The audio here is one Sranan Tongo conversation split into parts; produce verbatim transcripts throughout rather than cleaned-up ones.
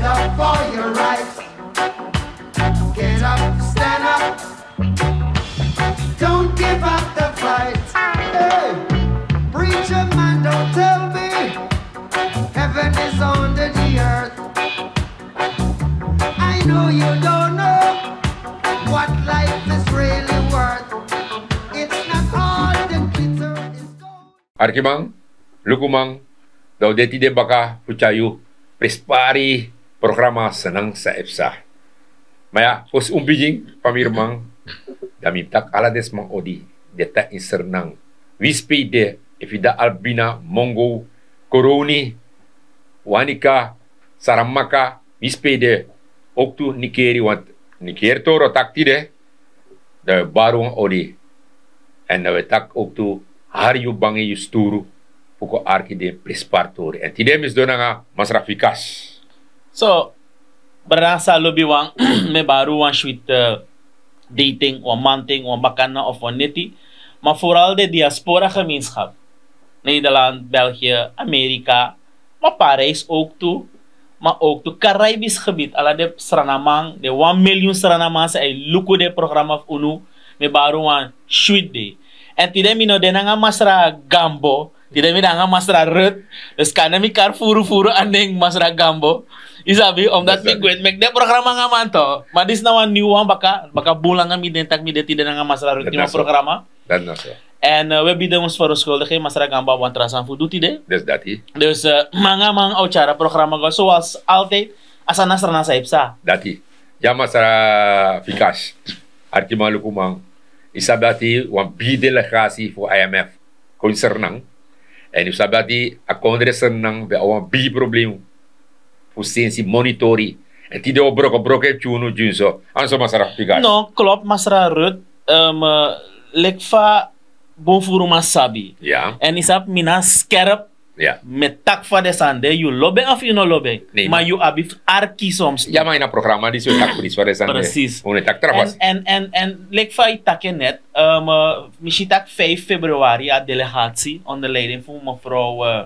Up for your right. Get up, stand up. Don't give up the fight. Hey, preacher man, don't tell me heaven is under the earth. I know you don't know what life is really worth. It's not all that glitters is gold. Arkiman, lukuman, dan un de tide baka fu tyari yu prespari programa Sernang san e psa. Ma ya, fosi un bigin, famiriman, dan mi mus taki ala den sma odi di e tan ini Sernang. Winsi pe yu de, efu yu de na Albina, Mongo, Koroni, Wanica, Saramacca, winsi pe yu de, owktu Nickerie, want Nickerie toro taki tide, dan wi e bari wan odi. Èn dan wi e taki owktu, hari yu bangi yu sturu fu kon arki den prespari tori. Èn tide mi sidon nanga Masra Fikas. So, brada, san lobiwan, mi e bari wan switi, eh, dei ten, wan manten, wan bakana of wan neti. Ma vooral de diaspora gemeenschap. Nederland, België, Amerika, ma Parijs owktu, ma owktu Caribisch gebied. Ala den Sranaman, den wan miljoen Sranaman san e luku den programa fu unu, mi e bari wan switi dei. Èn tide mi no de nanga Masra Gambo, tide mi de nanga Masra Ruth. Dus kande mi kari furu furu a nen Masra Gambo. Yu sabi, omdat mi gwenti meki den programa nanga manto. Ma disi na wan nyun wan baka, baka bun langa mi de taki mi de tide nanga Masra Ruth ini wan programa. Dati na so. Èn, eh, wi e bidi un verontschuldiging, Masra Gambo abi wan tra sani fu du tide. Dus dati. Dus, eh, mangaman a o tyari a programa go, zoals altijd, a sani na Sranan san e psa. Dati. Ya, Masra Fikas. Arkiman, lukuman. Yu sabi dati wan bigi delegasi fu I M F kon ini Srnan. Èn yu sabi dati a kondre Srnan ben abi wan bigi problem fu sensi monitori. Èn tide wi o broko broko e tyunu dyunso. Anso, Masra Fikas. No, klopt, Masra Ruth. Ehm, eh, leki fa bun furuman sabi. Ya. Èn yu sabi mi na skerp. Ya. Mi e taki fa den sani de, yu lobi en of yu no lobi en. Nee, ma yu abi fu arki soms. Ya, ma ini a programa disi wi e taki precies fa den sani de. Precies. Wi no e taki tra fasi. Èn, èn, èn, èn leki fa yu taki en net, ehm, eh, mi si taki vijf februari a delegatie onder leiding fu mevrouw, eh,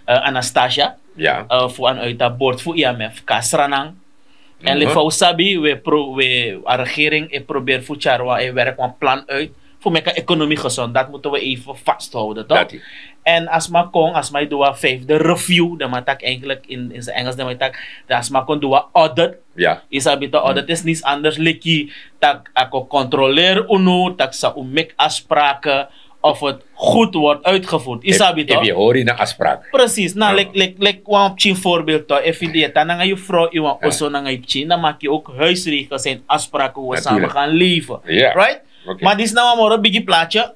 eh, Anastasia, ya, eh, fu a no uit a board fu I M F kon na Sranan. Èn leki fa wi sabi, wi e pro-, wi, a regering e proberi fu tyari wan, e werk wan plan uit fu meki a economie gezond. Dat moeten we even vasthouden, toch? Dati. Èn a sma kon, a sma e du wan vijfde review, dan man taki eigenlijk in, in zijn Engels, dan man taki, dan a sma kon du wan audit. Ya. Yu sabi toch, audit is niets anders leki taki a kon controleer unu, taki san un meki afspraken, of het goed wordt uitgevoerd. Yu sabi toch? Efu yu hori na afspraak. Precies. Na, leki, leki, leki wan pikin voorbeeld toch. Efu yu de tan nanga yu vrouw, yu wan oso nanga yu pikin, dan maak je ook huisregels en afspraken hoe we samen gaan leven. Right? Oké. Ma disi na wan moro bigi plaatje.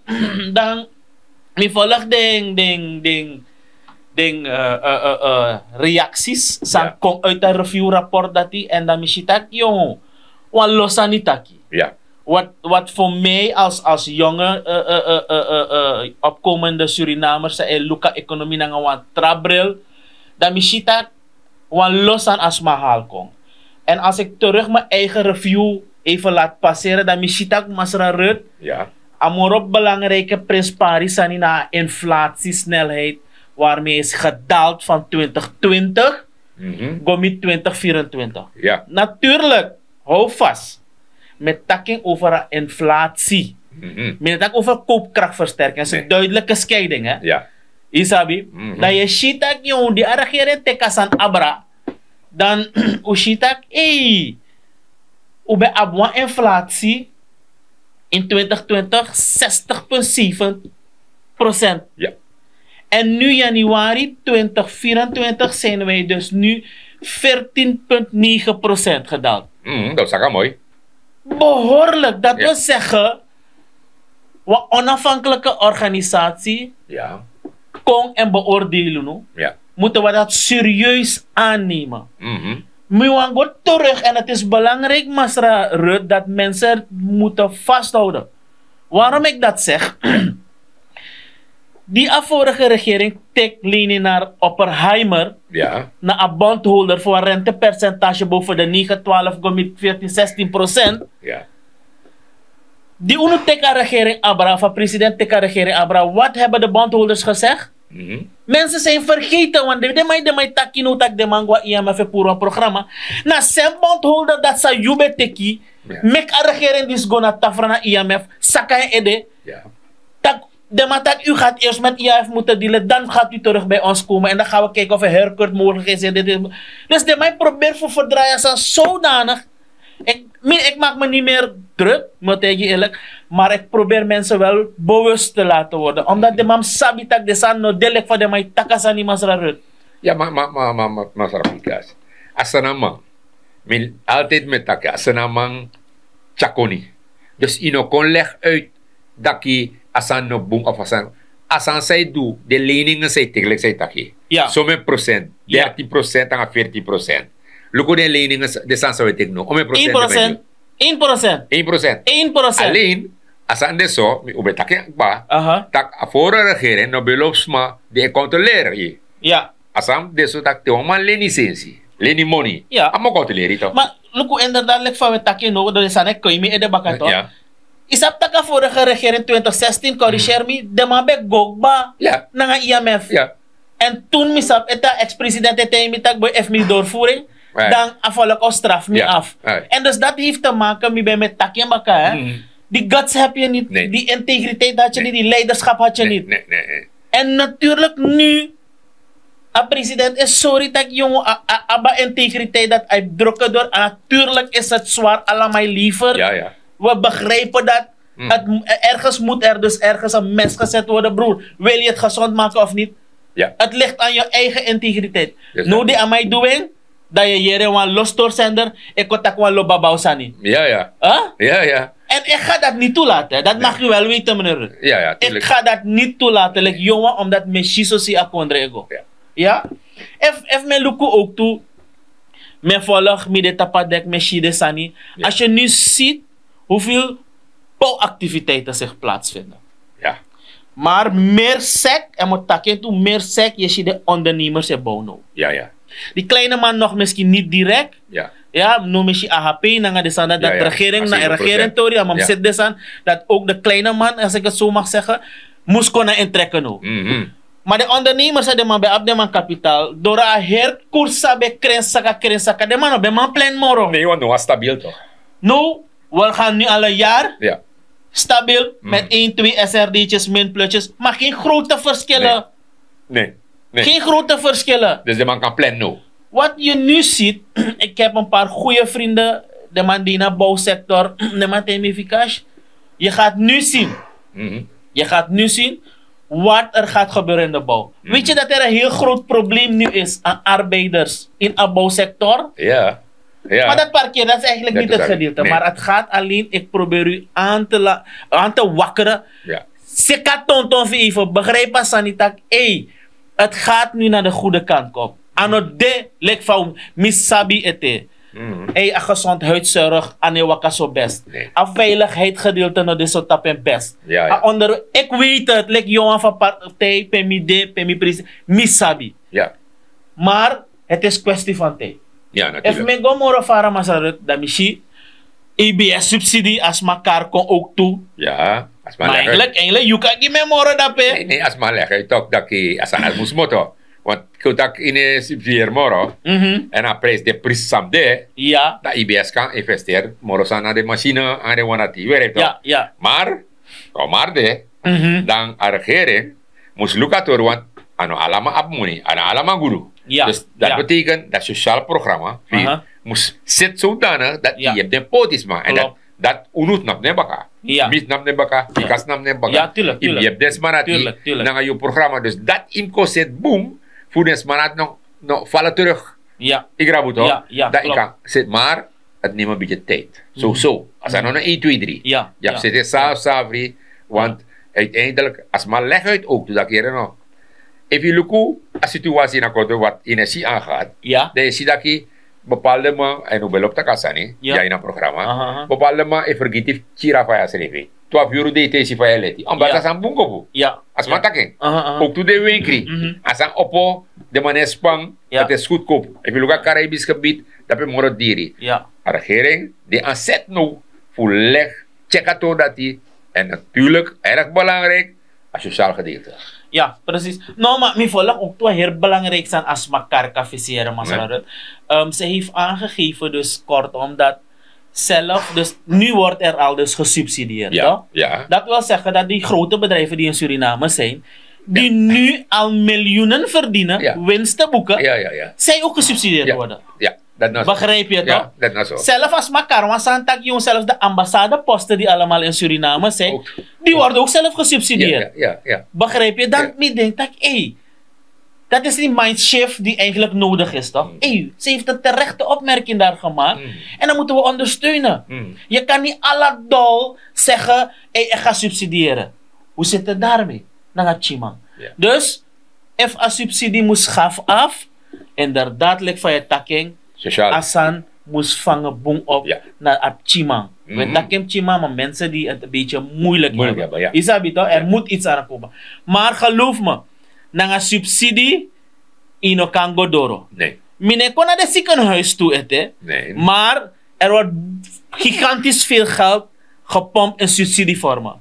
Dan mi volg den, den, den, den, eh, eh, eh, eh, reacties san kon uit a review rapport dati. Èn dan mi si taki, yo, wan lo sani taki. Ya. Wat, wat voor mij als, als jonge, eh, eh, eh, eh, eh, eh, opkomende Surinamer san e luku a economie nanga wan tra bril, dan mi si taki wan lo sani a sma hali kon. En als ik terug mijn eigen review even laat passeren, dan mi si taki Masra Ruth, ya, a moro belangrijke prespari sani na a inflatiesnelheid waarmee is gedaald van twintig twintig go mi twintig vierentwintig. Ya. Natuurlijk, hou vast. Mi e taki over a inflatie. Mi e taki over koopkrachtversterking. Dat is een duidelijke scheiding, hè? Ya. Yu sabi? Dan yu si taki, yo, di a regering teki a sani abra. Dan un si taki, ei, un ben abi wan inflatie in twintig twintig zestig punt zeven procent. Ya. En nu januari twintig vierentwintig zijn wij dus nu veertien punt negen procent gedaald. Mm, dat is lekker mooi. Behoorlijk. Dat wil zeggen, wan onafhankelijke organisatie kon en beoordelen, no? Moeten we dat serieus aannemen. Mi wani go terug, en het is belangrijk, Masra Ruth, dat mensen moeten vasthouden. Waarom ik dat zeg? Die a vorige regering teki leni na Oppenheimer, na a bondholder, voor een rentepercentage boven de negen, twaalf, go mi veertien, zestien procent. Di unu teki a regering abra, of a president teki a regering abra, wat hebben de bondholders gezegd? Mensen zijn vergeten want den man e taki now tak' den man go na imf e puru wan programa. Na sen bondholder dati san yu ben teki, meki a regering disi go na tafra na imf, saka en ede. Tak' den man taki u gati eerst met imf mutu dili dan gati u terug bij ons komen en dan gan we kijken of e herkurt mogelijk is en dit is. Dus den man e proberi fu verdrai a sani zodanig. Mi iki maki mi niti meri druk, mi o taigi yu eerlik. Mar iki proberi mensen wel bewust te laten worden omdat den man mus sabi tak' den sani no de leki fa den man e taki a sani masra rut. Ya ma ma ma ma ma masra pikas. A sani a man, mi altijdi mi e taki a sani a man. Tyakoni. Dus yu no kon legi uit daki a sani no bun of a sani. A sani san yu du den leiningen san yu teki leki san yu taki, somen prosent, dertin prosent nanga fertin prosent. Luku den leiningen, den sani san wi e teki no omen prosent? Ein prosent. Ein prosent. Ein prosent. Alen a sani de so un ben taki en kba, tak' a vorige regering no ben lobi sma di e kontroleri yu. A sani de so tak' te wan man leni sensi, leni moni, a man kon te leri yu tok. Ma luku inderdaad leki fa wi e taki en no den sani e kon ini mi ede baka tok. Yu sabi tak' a vorige regering twintig sestin korigeri mi den man ben go kba nanga imf. En tun mi sabi ete a ex president e taigi mi tak' boi efu mi dorvoer en, dan a volk o strafu mi afu. En dus dati heifti te maken mi ben mi e taki en baka. Di guts hebi yu niti, di integriteit hati yu niti, di leiderskap hati yu niti. En natuurlik nu a president is sori tak' yongu, a abi a integriteit dati a e bruke dori a natuurlik is heti swar alama e lever. Wi begrijpen dati. Ergens mut er dus ergens en mes gezeti worden broer, wil yu heti gesond maken of niti? Heti ligti an yu eigen integriteit. No di a man e du en, dan yu yere wan lostor sender, e kon taki wan lobabau sani. Ya ya. En iki ga dati niti tulaten dati maki yu wel weten meneer rut. Iki ga dati niti tulaten leki yu wan omdati mi e si sosi a kondre e go. Ya. Efu mi e luku owk tu, mi e folog mi de tapu a dek mi e si den sani. Asi yu nu si, hoeveel bouwaktiviteiten zich plaatsvinden. Maar meer sek en mi o taki en tu meer sek yu e si den ondernemers e bow now. Di kleine man nog miskin niti direkt. Ya no mi si ahp nanga den sani dati regering na en regering tori a man mus seti den sani, dati owk den kleine man asi iki heti so mag segen, mus kon na en trekken now. Ma den ondernemers san den man ben abi den man kapitaal doro a heri kursa ben kren saka kren saka den man no ben man plan moro. Ne yu wan no wan stabiel tok. No, wi gan nu al en yari stabil met een twee srd'tjes min plusjes maar gen grote verschillen. Gen grote verschillen. Dus den man kan plan no. Wat yu nu sit, iki hebi en paar goeie vrienden, den man di na bouwsektor, den man taigi mi fikash, yu gati nu sin. Yu gati nu sin wat er gati gebeuren in de bouw. Weti yu dati er en heel groot probleem nu is an arbeiders in a bouwsektor? Ma dati parkeer dati is eigenlik niti heti gedeelte maar heti gati alen iki proberi yu an te wakeren. Sika tonton fu even begrijpi a sani tak' ei, heti gati nu na de goede kant kom. A no de leki fa un mi sabi ete. Ei a gezondheidszorg a no e waka so best. A veiligheidgedeelte no de so tapu en best. A onder iki weti heti leki yu wan fu a partij pe mi de pe mi president mi sabi. Maar heti is kwesti fan tij. Efu mi e go moro fara masra rut dan mi si, ebs subsidi a sma kari kon owk tu. Ma eigenlik yu kan gi mi en moro dape. Ne a sma legi yu tok daki a sani a mus moto. Want kon tak' ini e subsidieri moro, èn a prijsi de prisi san mus de, dan ebs kan investeri moro sani na den masine nanga den wan dati yu weri yu tok. Mar kon mar de, dan a regering mus luku a tori want a no alama abi moni a no alama gudu. Dus dati beteken dati sosial programa fu yu mus seti sodanig dati yu yepi den poti sma èn dati unu tnapu den baka. Mi tnapu den baka, yu kan tnapu den baka. Yu mus yepi den sma dati nanga yu programa dus dati yu mus kon seti bun fu den sma dati no fala teruk. Yu grabu tok. Dan yu kan seti mar, heti nemi en bikye tijdi. Soso a sani no no ein twee dri. Yu abi seti en safri safri. Want uiteindelik a sma legi uit owk tu daki yere no. Efu yu luku a situasi ini a kondre wat yu no e si angehad, dan yu e si daki bepalde man èn un ben lobi tak' a sani ya ini a programa, bepalde man e fergiti fu tyiri a faya srefi. Twafu yuru dei te yu si faya e leti omdati a sani bun kopu. A sma taki en. Owk tu den wenkri a sani opo. Den man no e span. Dati e skutu kopu efu yu luku a karaibis gebit, dape moro diri. A regering de an seti now fu legi tyeki a tori dati. Èn natuurlik erg belangrijk a sosial gedeelte. Ja, precies. No, maar mi volg ook toe heel belangrijk zijn als Makarka viseren, maar ze heeft aangegeven, dus kortom, dat zelf, dus nu wordt er al dus gesubsidieerd, toch? Dat wil zeggen dat die grote bedrijven die in Suriname zijn, die nu al miljoenen verdienen, winsten boeken, zij ook gesubsidieerd worden. Begrijp je toch? Zelf als Makarwa Santak, jong, zelfs de ambassadeposten die allemaal in Suriname zijn, die worden ook zelf gesubsidieerd. Begrijp je? Dan mi denk dat, hé, dat is die mindshift die eigenlijk nodig is, toch? Hey, ze heeft een terechte opmerking daar gemaakt. En dan moeten we ondersteunen. Je kan niet alla dol zeggen, hey, ik ga subsidiëren. Hoe zit het daarmee? Nanga Chiman. Dus, if a subsidie moest schaf af, inderdaad, lik van je taking, Asan moest vangen boen op naar a Chiman. We takken Chiman, maar mensen die het een beetje moeilijk hebben. Isabi toch, er moet iets aankomen. Maar geloof me, nanga subsidie, ino kan go doro. Mi ne kon na de ziekenhuis toe ete, maar er wordt gigantisch veel geld gepompt in subsidievormen.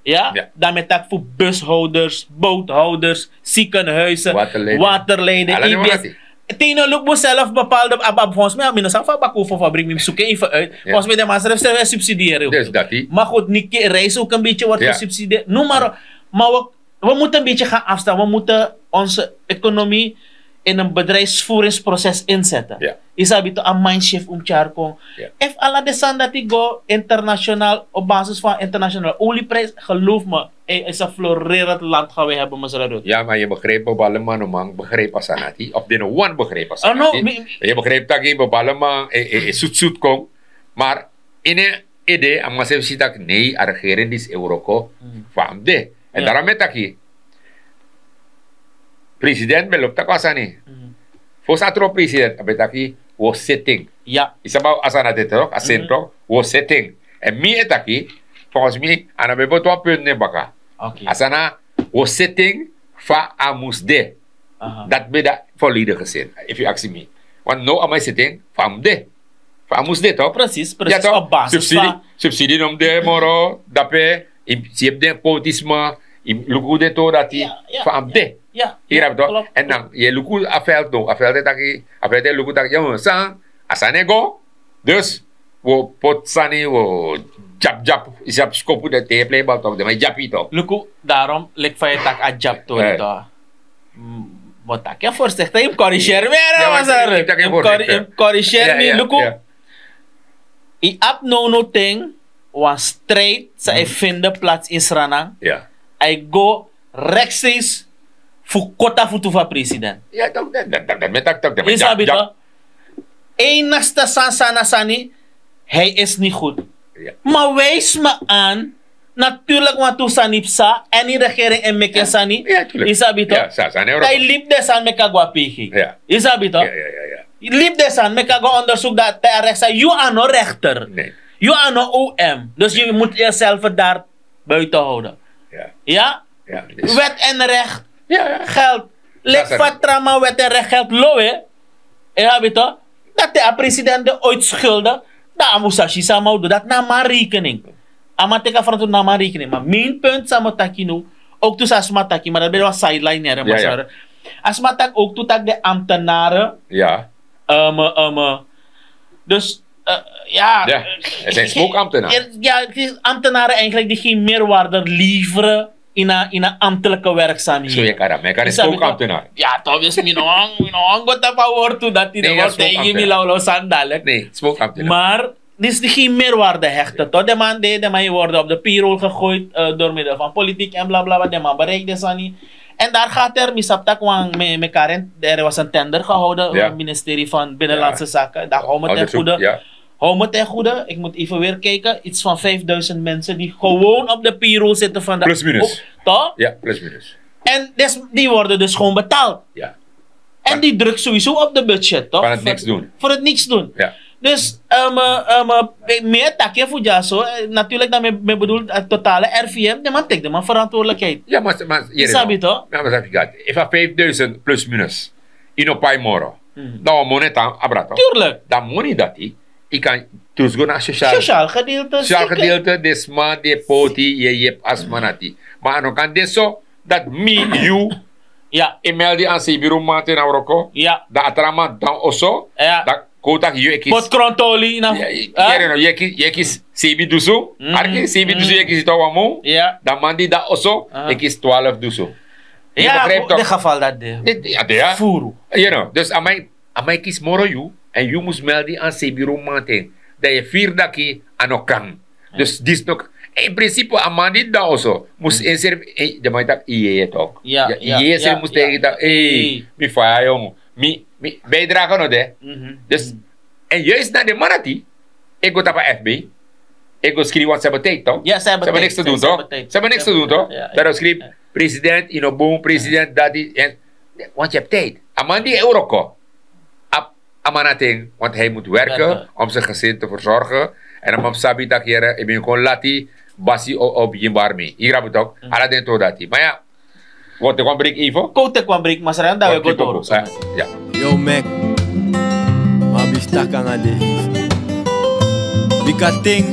Ja, dan met dat voor bushouders, boothouders, ziekenhuizen, waterleiding, I B S. Tino luk bo zelf bepaalde ab ab volgens mij, mi no sabi fu a baku fu fabriek, mi mus suke even uit. Volgens mij de man zelf zelf subsidiëren. Maar goed, Niki reis ook een beetje wordt gesubsidieerd. Noem maar op. Maar we we moeten een beetje gaan afstaan. We moeten onze economie in een bedrijfsvoeringsproces inzetten. Isabi toch, a mindshift um tyari kon. Efu ala den sani dati go internationaal, op basis van internationaal olieprijs, geloof me, het is een florerend land gaan we hebben, mevrouw Rutte. Ja, maar je begrijpt, Bobaleman, no man begrijp a sani dati. Of den no wani begrijp a sani dati. Je begrijp taki Bobaleman e, e, e sut sut kon. Maar in e ede, a man srefi si taki nei, a regering disi e wroko fa a mus de. En daarom mi e taki, president ben lobi taki wan sani. Fosi a tron president, a ben taki, wi o seti en. Yu sabi a sani dati, toch, a sentro, wi o seti en. En mi e taki, volgens mi, a no ben poti wan punt na en baka. A sani, wi o seti en fa a mus de. Dati ben de a volledige sin, efu yu aksi mi. Want now a man e seti en fa a mus de. Fa a mus de, toch? Precies, precies. Op basis van subsidie, subsidie no mus de moro, dape, yu si yu abi den poti sma, yu luku den tori dati, fa a mus de. Yu abi toch? En dan yu e luku a veld now, a veld e taki, a veld e luku taki, ya, san, a sani e go. Dus wi o poti sani, wi o dyapu dyapu, yu sabi skopu den te yu e plei bal toch, den man e dyapu yu toch. Luku, daarom, leki fa yu e taki a dyapu tori toch. Mi o taki en voorzichtig, yu mus corrigeer mi, yu mus corrigeer mi, luku. Yu abi now now ten wan strijd san e vind plaats in Sranan. A e go rechtstreeks fu koti a futu fu a president. Yu sabi toch? Enigste sani san na sani, hij is niet goed. Maar wijs me aan, natuurlijk, want tu sani psa, en die regering en meki sani. Yu sabi toch? Dan yu libi den sani meki a go a pigi. Yu sabi toch? Yu libi den sani meki a go onderzoek, dan te a rechter, yu a no rechter. Yu a no O M. Dus yu mus yuzelf daar buiten houden. Ja? Wet en recht geldt. Leki fa tra man, wet en recht geldt, lowe. Yu sabi toch? Dan te a president de uitschulden, dan a mus sa si san a man o du, dati na a man rekening. A man teki a verantwoord na a man rekening. Maar mijn punt san mi o taki now, ook tu san a sma taki, maar dati ben wan sideline, here, maar sorry. A sma taki ook tu taki den ambtenaren. Dus, eh, ja. Het zijn spookambtenaren. Ja, het is ambtenaren eigenlijk die geen meerwaarde leveren in een, in een ambtelijke werkzaamheden. Zo, je kan dat, maar je kan een spookambtenaar. Ja, toch is mi no wan, mi no wan go tapu a wortu dati, nee, de wortu e gi mi lawlaw sani dati. Nee, spookambtenaar. Maar die is die geen meerwaarde hechten, toch? De man, de, de man worden op de payroll gegooid, eh, door middel van politiek en blablabla. De man bereikt de sani. En daar gaat er, mi sabi taki wan, mi, mi kari en, er was een tender gehouden door het ministerie van Binnenlandse Zaken. Dan hou me ten goede. Hou me ten goede, ik moet even weer kijken. Iets van vijfduizend mensen die gewoon op de payroll zitten van de... Plus minus. Toch? Ja, plus minus. En des, die worden dus gewoon betaald. En die drukt sowieso op de budget, toch? Van het niks doen. Voor het niks doen. Dus, eh, mi e taki fu dyaso, eh, natuurlijk dan mi e, mi e bedoel, eh, totale R V M, den man teki den man verantwoordelijkheid. Ja, maar, maar, yu sabi toch? Ja, maar, efu a vijfduizend plus minus, yu no pai moro, dan wan moni e tan abra toch? Tuurlijk. Dan moni dati, yu kan dus go na sociaal, sociaal gedeelte, sociaal gedeelte, den sma di e poti, yu e yepi a sma dati. Maar a no kan de so, Dat mi, yu, e meldi an seibirun manten na wroko. Dan a tra man dan oso. Dan kon un taki yu e kisi. Poti kronto oli na. Yu e kisi seibi dusun. Arki, seibi dusun yu e kisi to wan mun. Dan man di dan oso e kisi twalf dusun. Ya, de geval dati de. Furu. Dus a man e kisi moro yu. Èn yu mus meldi an seibirun manten. Dan yu e firi daki a no kan. Dus disi no kan. In prinsipe a man di dan oso mus inseri. Den man e taki yu yeye tok. Yu yeye seri mus taigi taki, mi faya yongu. Mi bijdrage no de. Dus en juist na den man dati e go tapu a fb. E go skrifi want se ben tijdi tok. Se ben niks te dun tok. Se ben niks te dun tok. Dan dan skrifi president yu no bun, president dati. Want yu hebi tijdi. A man di e wroko. A man na ten want hij mus werke om si gesin te verzorge. Èn a man mus sabi tak' yere yu ben kon lati. Basi o bigin bari mi yu grabu tok. Ala den tori dati ma ya. Kon teki wan break even. Kon teki wan break masra dan we go doro. Yo mek. Ma bifta kanga de. Bika ten.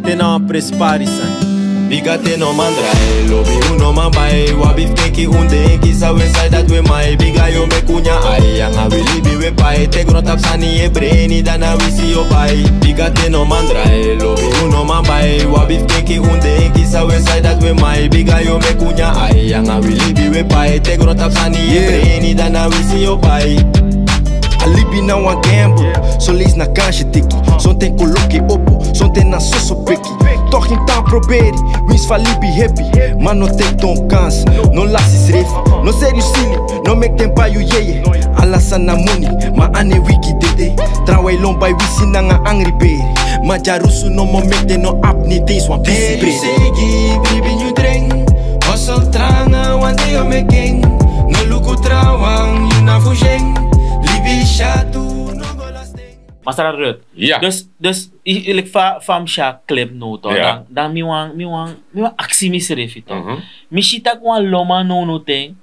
Te na wan prespari sani. Bika te no man drai lobi un no man bai. Wan biftenki un denki san we sai dati we mai. Bika yu o meki un nyan ai anga wi libi we pai. Te grontapu sani e breni dan na wi si yu o bai. Bika te no man drai lobi un no man bai. Wan biftenki un denki san we sai dati we mai. Bika yu o meki un nyan ai anga wi libi we pai. Te grontapu sani e breni dan na wi si yu o bai. A libi na wan gamble. Son leisi na kansi teki. Sonten koloki opo. Sonten na soso peki. Toki tan proberi. Winsi fu a libi hebi. Ma no teki don kansi. No lasi srefi. No seri yu sili. No meki den bai yu yeye. Ala sani na moni. Ma a no e wiki dede. Trawan e lon bai wisi nanga angri beri. Ma dyarusu no momenti den no abi ni dinsi wan pisi bredi. Seigi bribi nyun dren. Hosel tranga wan de yu o meki en. No luku trawan yu na fu zen. Libi syatu no go losten. Masra rut. Dus dus lik fa mi si a klip no to dan mi wan mi wan mi wan aksi misrefi to. Mi si tak' wan loma no no ten.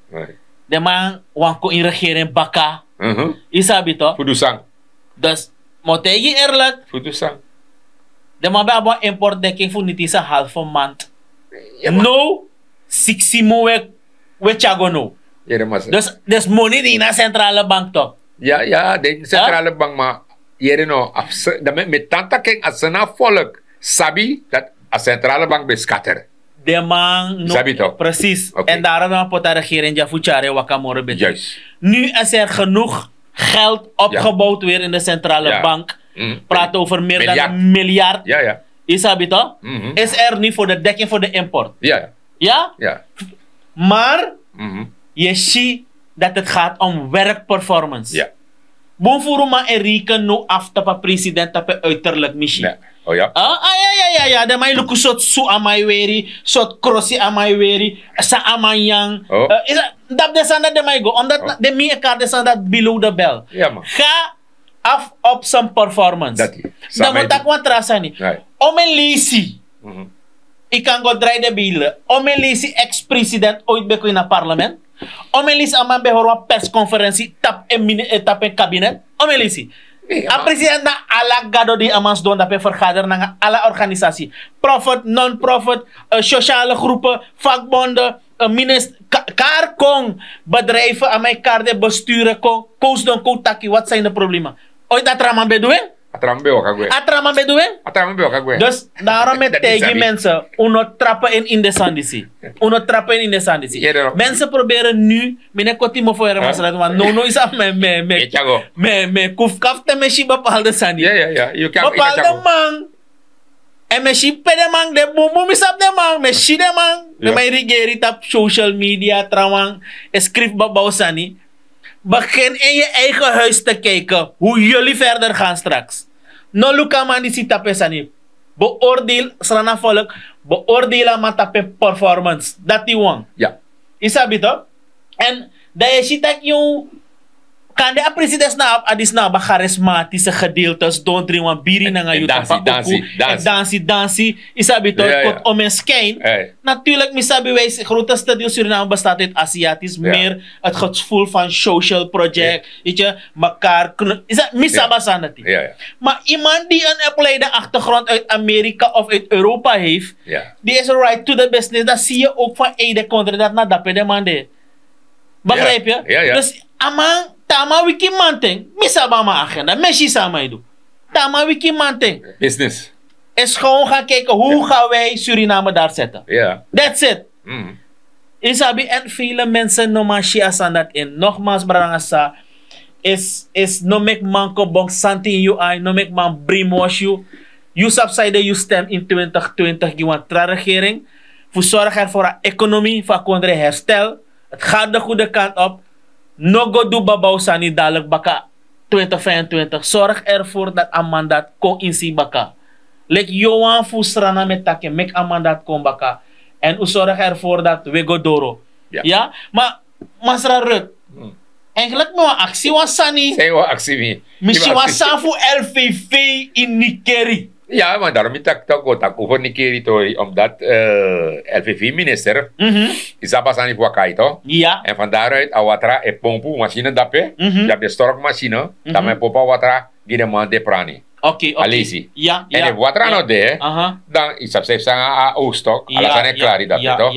Den man wan kon ini regering baka. Yu sabi to fu du san. Dus mi o taigi yu erlik. Fu du san. Den man ben abi wan importdekking fu niti san halfe mand. No siksi mun we tyago no. Dus moni di ini a centrale bank to. Ya ya den centrale bank ma yere no. Mi tan taki en a sena folk sabi dati a centrale bank ben skatter. Den man no sabi to. Presis. Èn daro den man poti a regering dya fu tyari en waka moro beti. Nu is er genoeg geld opgebowd weer in de centrale bank. Praat over meer dan een miljard. Yu sabi to. Is er nu voor de dekking voor de import. Ya. Maar yu e si dati het gaat om werkperformance. Bun furu man e reken no afu tapu a president tapu en uiterlik misi. Ya ya ya den man e luku sortu su a man e weri, sortu krosi a man e weri, san a man nyan. Dapu den sani dati den man e go omdat den mi e kari den sani dati below de bel. Ga af op san performance. Dan mi o taki wan tra sani. Omen leisi yu kan go drai de bele. Omen leisi ex president oit ben kon ini a parlement. Omen leisi a man ben hori wan perskonferensi tapu en kabinet. Omen leisi a president na ala gado di a man sidon dapu e fergader nanga ala organisasi, profit non profit, sosiale grupe, vakbonde, minister, kari kon bedrijfe a man e kari den besture kon kon sidon kon taki wati san ini de problema. Oit a tra man ben du en. A tra man ben waka gwe. A tra man ben du en. A tra man ben waka gwe. Dus darom mi e taigi mense, un no trapu en ini den sani disi. Un no trapu en ini den sani disi. Mense probere nu. Mi no e koti mofo yere masra tu man nownow yu sabi mi e mi e mi e mi e kufkafu te mi e si bepalde sani. Bepalde man. Èn mi e si pe den man de bunbun mi sabi den man mi e si den man. Den man e rigeri tapu social media trawan e skrifi babaw sani. Begin in yu eigen huis te kijken hoe yuli verder gan straks. No luku a man disi tapu en sani. Beoordeel srana volk. Beoordeel a man tapu en performance dati wan. Yu sabi to. Èn dan yu e si tak' yu Kande a presidents na a disnaba charismatische gedeeltes don dring wan biri nanga yu tapu dansi dansi. Yu sabi to, kort om en schijn. Natuurlijk mi sabi wij grote studio Suriname bestaat uit Aziatisch meer het gevoel van social project, weet je, mekaar. Mi sabi a sani dati. Maar iemand die een opleide achtergrond uit Amerika of uit Europa heeft, die is right to the business, dan zie je ook van ede kondre dat na dape de man de. Begrijp je? Dus a man, tama wiki manting, mi sabi a man agenda, mi si san a man e du. Tama wiki manting. Business. Is gewoon gaan kijken hoe gaan wij Suriname daar zetten. That's it. Yu sabi, en vele mensen no man si a sani dati in. Nogmaals brada nanga sisa, is no meki man kon bong santi in yu ai, no meki man brainwash yu. Yu sabi san ede yu stem in twintig twintig gi wan tra regering fu zorg ervoor a economie fu a kondre herstel. Het gaat de goede kant op. No go du babau sani dalik baka twintig vijfentwintig. Zorg ervoor dat a mandat kon insi baka. Leki Johan fu Srana mi e taki, meki a mandat kon baka. En un zorg ervoor dat we go doro. Ya, ma masra Rut, eigenlijk mi wan aksi wan sani. Mi si wan sani fu L V V in Nikeri. Ya, ma darom mi taki tok go taki over Nikeri tori omdat L V V minister, yu sabi a sani fu a kai to. En van daaruit a watra e pompu masina dape, dape stork masina, dan mi e pompu a watra gi den man de prani. Alesi. En efu watra no de, dan yu sabi san yu sanga a oostok ala sani e klari dape to.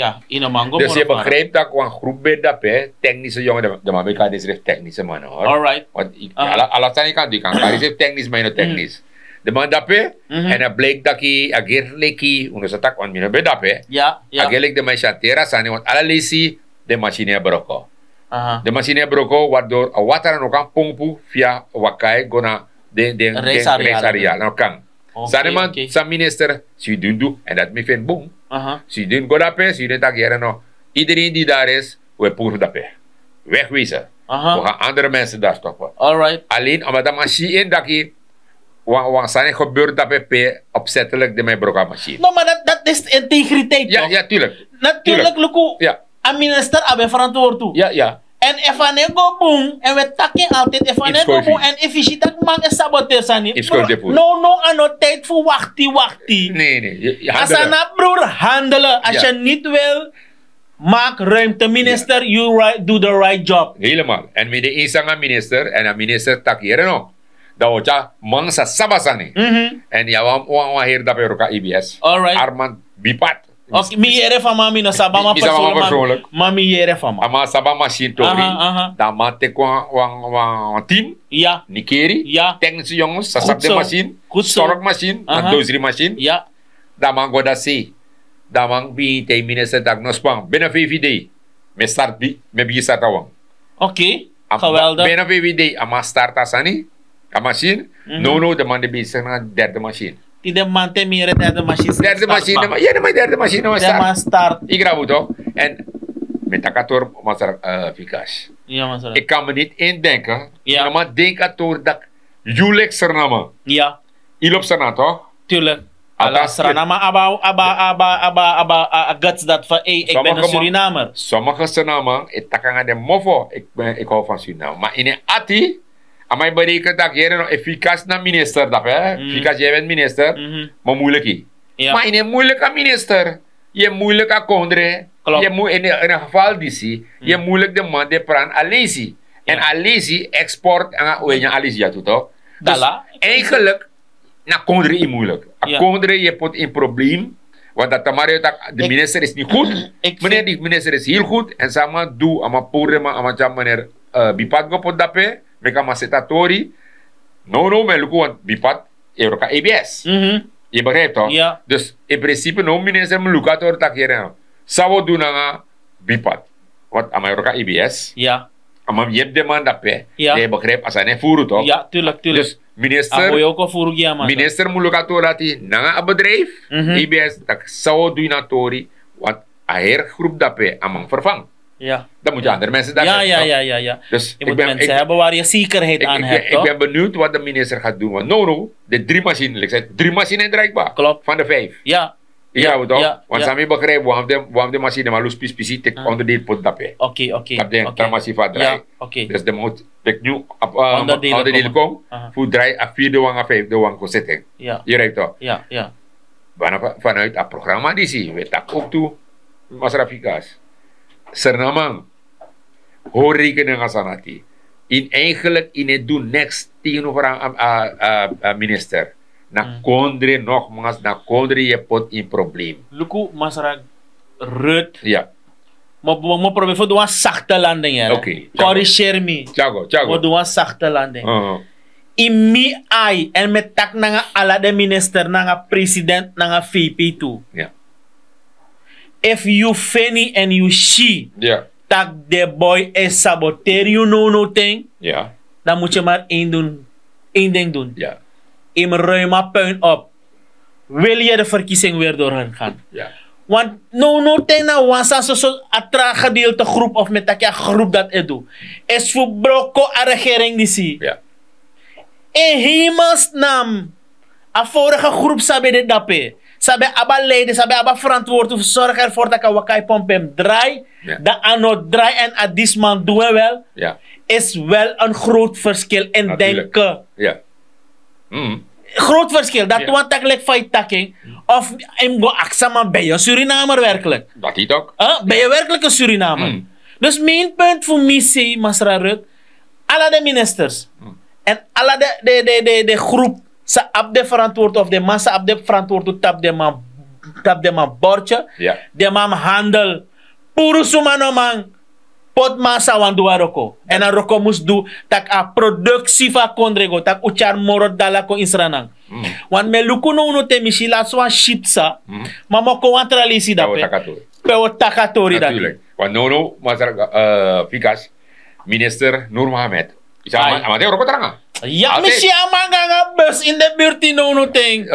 Dus yu e begrijp tak' wan groep ben dape teknische yongen, den man ben kan de srefi teknische man. Ala sani yu kan du yu kan kari srefi teknis ma yu no teknis. Den man dape. En a bliki taki a geri leki unu sa taki wan mi no ben dape. A geri leki den man e santeri a sani want ala lesi den masini e broko. Den masini e broko wari dori a watra no kan pompu fia wakai go na den den den reisi aria no kan. Sani man san minister si yu dun du en dati mi feni bun. Si yu dun go dape si yu dun taki yere no, idereen di dari isi we puru dape. Wegweise. We ga andere mensen dari stopu. Alen omdat a man si en daki wan sani gebeur dape pe opzettelijk de man e broko a masini. No ma dati is integriteit. Ya tuurlijk. Natuurlijk luku. A minister abi en verantwoord tu. En efu a no e go bun en we taki en altijd efu a no e go bun en efu yu si tak' man e saboteri sani. No no a no tijd fu wakti wakti. A sani na broer handelen as yu niti wil. Maak ruimte minister, you do the right job. Helemaal en mi de insanga minister en a minister taki yere no. Dan o tyari man sa sabi a sani. En ya wan wan heri dape wroko a ibs. Arman bipat. Mi yere fu a man mi no sabi a man persoonlijk. Ma mi yere fu a man a man sabi a masini tori. Dan a man teki wan team. Nikeri teknisi yongens sa sabi den masini. Stork masini na dozri masini. Dan a man go dati sei. Dan a man bigin taigi minister tak' no span bene feifi dei. Mi e start bi mi e bigin start a wan. Bene feifi dei a man start a sani. A masini. Nownow den man de besigi nanga derde masini. Ti den man te mi yere derde masini. Derde masini. Yu e grabu to. Èn mi e taki a tori masra. Fikas. Yu kan mi niti indenke. Yu no man denki a tori daki. Yu leki srnama. Yu lobi srnama to. Ala sranama aba aba aba aba aba a gats dati fa ei eki ben na surinamer. Somige sranama e taki nanga den mofo eki ben eki hou fan surinamer ma ini en ati. A man e bereken tak' yere no efu yu kasi na minister dape efu yu kasi yu e ben minister. Ma muiliki ma ini en muiliki a minister. Yu e muiliki a kondre. Yu e muiliki a kondre. Yu e muiliki den man di e pran alesi. Èn alesi eksport nanga wenyan alesi ya tu tok. Dus eigenlik na kondre yu muiliki a kondre yu e poti ini problem. Want dati tamari yu taki de minister isi ni gud. Meneri di minister isi hili gud èn san a man du a man puru den man a man tyari meneri. Bipat go poti dape meki a man seti a tori. Nownow mi e luku want bipat e wroko na abs. Yu e begrijpi tok? Dus in prinsipe now minister mus luku a tori taki yere no san wi o du nanga bipat. Want a man e wroko na abs. A man mus yepi den man dape. Dan yu e begrijpi a sani e furu tok? Dus minister mus luku a tori dati nanga a bedrijfi abs tak' san wi o du ini a tori. Want a heri grupu dape a man ferfang. Dan mus yu andere mense dape. Dus yu mus mense heben wari yu sekerheid an hebi tok? Eki ben beniwd wat de minister ga dun want nownow de dri masini leki san dri masini en draikba. Van de vijfi. Ya, betul. Want sami begrijp, wan of de masi de man lusu pispisi tek onderdeel pot dape. Oké, oké. Tapi den tra masi fa drai. Dus de man tek nu onderdeel kon fu drai a vierde wan a vijfde wan kon zitten. Je rijdt toch? Vanaf vanuit a programma die zie we tak ook toe. Masrafikas, Sernamang, hori rekening a sanati. In eigenlijk in het doen niks tegenover a minister. Na kondre nogmaals na kondre ye pot in probleem. Luku masra rut. Ya. Mo probeer fu du wan sakte landing ya. Oké. Corrigeer mi. Mo du wan sakte landing. In mi ai en mi tak nanga ala de minister nanga president nanga vp tu. Efu yu feni en yu si tak' den boi e saboteri yu nownow ten, dan mus yu mari en ding dun. Yu mus ruim a puin op. Wil yu de verkiesing weri dori hen gan? Want nownow ten na wan sani soso a tra gedeelte grup of mi taki a grup dati e du, isi fu broko a regering disi. In hemelsnam, a vorige groep san ben de dape, san ben abi a leiden, san ben abi a verantwoording fu sorg ervor tak' a waka e pompu en drai, dan a no drai en a disman du en wel. Is wel een groot verschil in denken. Groot verschil dati wan taki leki fa yu taki en. Of yu mus go aksi a man ben yu en surinamer werklik? Ben yu werklik en surinamer? Dus main punt fu mi sei masra rut, ala de ministers en ala de groep san abi de verantwoord of den man san abi de verantwoord tapu den man bordye. Den man mus handel puru suma no man poti man san wani du wan wroko èn a wroko mus du tak' a produksi fu a kondre go tak' un tyari moro dala kon ini sranan. Want mi e luku nownow te mi si lasi wan syi psa ma mi o kon wan tra leisi dape pe un o taki a tori dati. Want nownow masra fikas minister nur mohammed. Yu sabi a man de wroko tranga. Ya mi si a man go nanga bus ini de burti nownow ten.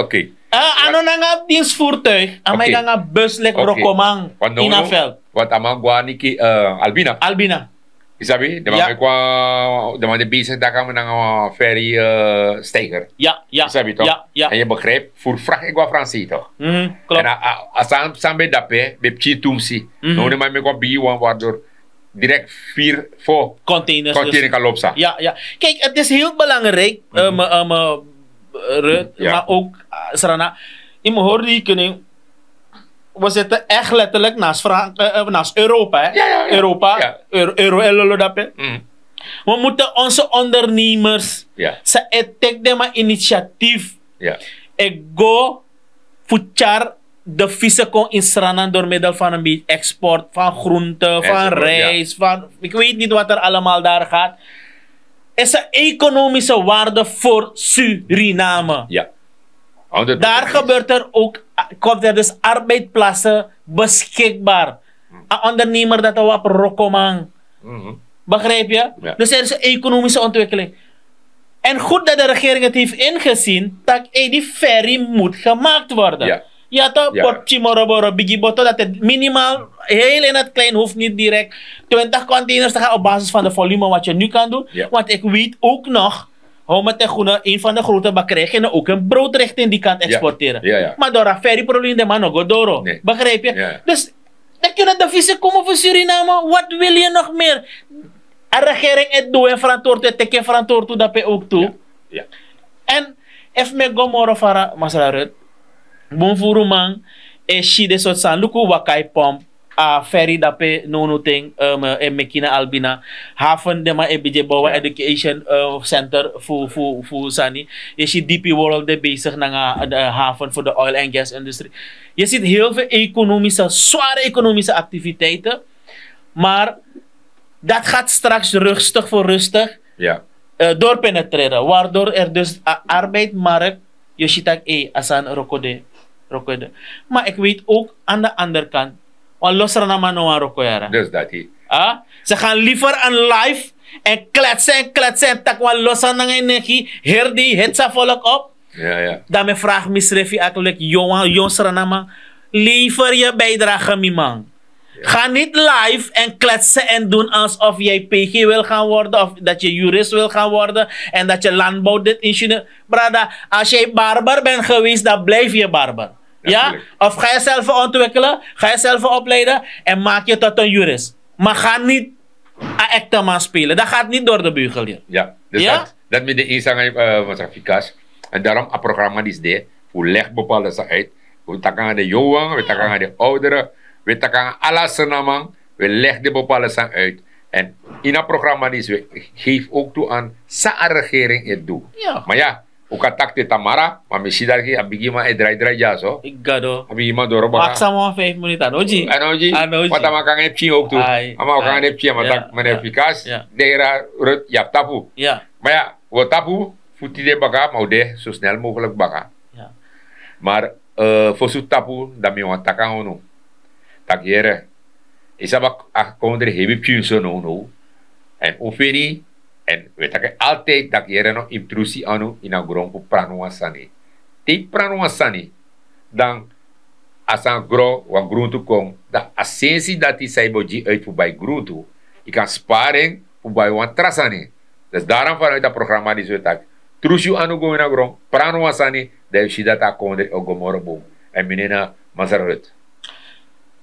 A no nanga dinsvoertuig a man e go nanga bus leki wrokoman ini a veld. Want a man go na niki albina. Albina. Yu sabi den man meki wan den man de besig daka nanga wan ferry steiger. Yu sabi tok? En yu begrijp voer vrag yu go na fransi tok? En a san ben dape ben pikin tumsi. Now den man meki wan bigi wan wardor direkt vier fo containers kan lopen sa. Kijk, het is heel belangrijk. Maar ook srana in mijn hoorrekening, we zitten echt letterlijk naast Frank naast Europa. Europa. Euro en lolo dape. We moeten onze ondernemers ze etik de maar initiatief. Ik go fu tyari de vise kon in sranan door middel van een beetje export van groente, van rijst, van ik weet niet wat er allemaal daar gaat, is een economische waarde voor Suriname. Daar gebeurt er ook, komt er dus arbeidsplaatsen beschikbaar. Een ondernemer dat een wap rokoman. Begrijp je? Dus er is een economische ontwikkeling. En goed dat de regering het heeft ingezien dat die ferry moet gemaakt worden. Ja toch, port chimoroboro bigiboto dat het minimaal heel in het klein hoeft niet direct twintig containers te gaan op basis van de volume wat je nu kan doen. Want ik weet ook nog, hou me tegen een van de grote bakrijgen ook een brood richting die kant exporteren. Maar door een ferry probleem de man ook doro. Begrijp je? Dus dan kunnen de visie komen voor Suriname. Wat wil je nog meer? A regering e du en verantwoord e teki en verantwoord tu dape ook tu. En efu mi e go moro fara masra rut, bun furu man e si de sortu sani luku wakai pomp, a ferry dape nownow ten e meki na albina, haven den man e bigin e bow wan education center fu sani. Yu si dp world de bezig nanga haven fu de oil and gas industrie. Yu si heel veel economische zware economische activiteiten. Maar dat gaat straks rustig voor rustig doorpenetreren, waardoor er dus arbeidsmarkt, yu si taki a sani roko de. Maar ik weet ook aan de andere kant, wan losra na man no wan roko yara. Dus dat ze gaan liever een live en kletsen en kletsen en taki wan losra nanga en neki heri di hetsa volk op. Dan mi vraag misrefi aklik yon sranama, lever yu bijdrage mi man. Ga niet live en kletsen en doen alsof yu pg wil gaan worden of dat yu jurist wil gaan worden en dat yu landbouw dit insunie. Brada, als yu barber bent geweest dan blijf yu barber. Ja, of ga jezelf ontwikkelen, ga jezelf opleiden en maak je tot een jurist. Maar ga niet aan echte man spelen. Dat gaat niet door de beugel hier. Ja, dus dat, dat met de inzang, uh, was Rafikas. En daarom a programma die is de, we leggen bepaalde zaken uit. We takken aan de jongen, we takken aan de ouderen, we takken aan alle senaman, we leggen de bepaalde zaken uit. En in a programma die is, we geven ook toe aan sa a regering het doet. Maar ja, u kan taki te tamara, maar misschien dat je a bigima e draai draai ja zo. Ik ga door. A bigima doro baka. Pak sama vijf minuten. Anoji. Anoji. Anoji. Wat a man kan heb zien ook toe. Ai. A man kan heb zien, maar dat meneer Fikas, dera rut, ja, tapu. Ja. Maar ja, we tapu, fu tide baka, maar we de zo snel mogelijk baka. Ja. Maar, eh, voor zo tapu, dan mi wan taka unu. Tak yere. Isaba a kondre hebi piunso no no. En ofeni, en we taki altijd dat yere no intrusie anu in a grond fu pranu wan sani. Te pranu wan sani, dan a san gro wan gruntu kon, dan a sensi dati san yu bo gi uit fu bai gruntu, yu kan sparen fu bai wan tra sani. Dus daarom vanuit dat programma die zo tak, trusi yu anu go in a grond, pranu wan sani, dan yu si dat a kondre o go moro boom. En mi nen na Masra Rut.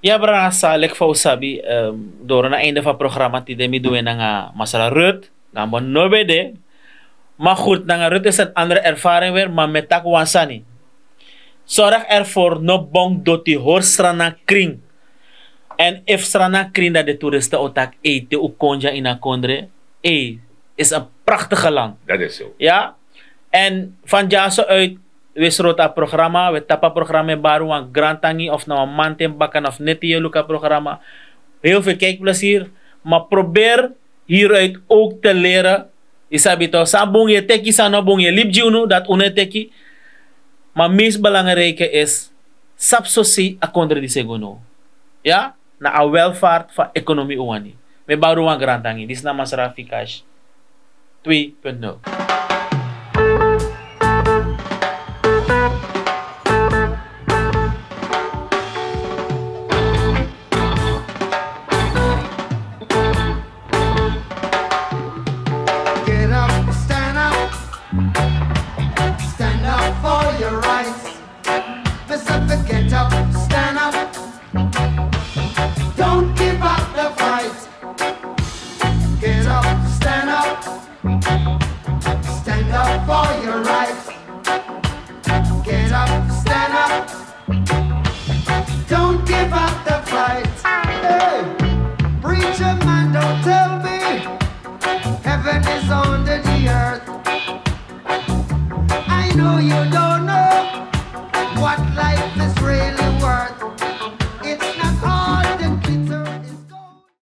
Ya brada, sa leki fa un sabi, doro na einde fu a programa tide mi du en nanga Masra Rut, dan bo no ben de. Maar goed, nanga Rut is een andere ervaring weer, maar mi e taki wan sani. Zorg ervoor no bong doti hori Sranan kring. En efu Sranan krin, dan de toeristen o taki, ei, te un kon dya ini a kondre, ei, is een prachtige land. Dat is zo. Ja. En van dyaso uit, we sroti a programa, we tapu a programa e bari wan grantangi of na wan manten baka na fu neti yu e luku a programa. Heel veel kijkplezier, maar probeer hieruit ook te leren. Yu sabi toch, san bun yu e teki, san no bun yu e libi gi unu, dati unu e teki. Maar meest belangrijke is, sabi so sei a kondre disi e go now. Ya, na a welvaart fu a economie un wani. Mi e bari un wan grantangi, disi na Masra Fikas twee punt nul.